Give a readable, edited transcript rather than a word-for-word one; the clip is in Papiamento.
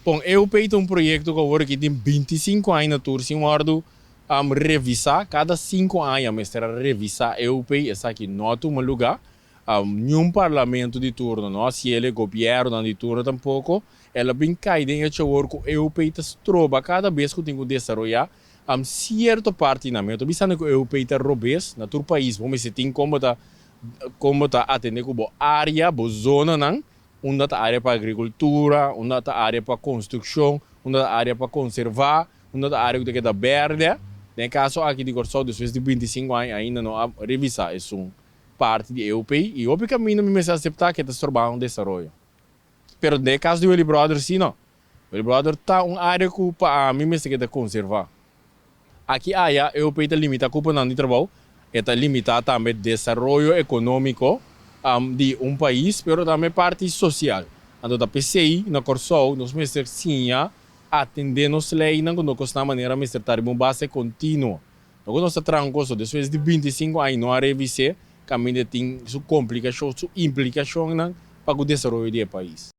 Bon, EOP ta un proyekto ku awor aki tin 25 aña na tur sin wòrdu revisá. Kada 5 aña mester a revisá EOP, esaki no a tuma lugá. Niun parlamento di turno no a hasié, gobièrnu di turno tampoko. El a bin kai den hecho awor ku EOP ta stroba kada bes ku tin ku desaroyá sierto parti na mi. Ta bisando ku EOP ta robes. Na tur pais bo mester tin kon ta atendé ku bo área, bo zonanan, unda ta área pa agrikultura, unda ta área pa konstrukshon, unda ta área pa konservá, unda ta área ku ta keda bèrdè. Den kaso aki di Kòrsou, despues di 25 aña ainda no a revisá esun parti di EOP i hopi kaminda mi mester aseptá ku ta stroba un desaroyo. Pero den kaso di Willy Brothers sí no. Willy Brothers ta un área ku pa mi mester keda konservá. Aki aya EOP ta limitá kuponan di trabou, ta limitá tambe desaroyo ekonómiko di un pais, pero tambe parti sosial. Anto ta p'esei na Kòrsou nos mester siña atendé nos leinan ku nos na manera mester ta un base kontinuo. No nos ta trankoso, despues di 25 aña no a revisá, kaminda tin su komplikashon, su implikashonnan pa e desaroyo di e pais.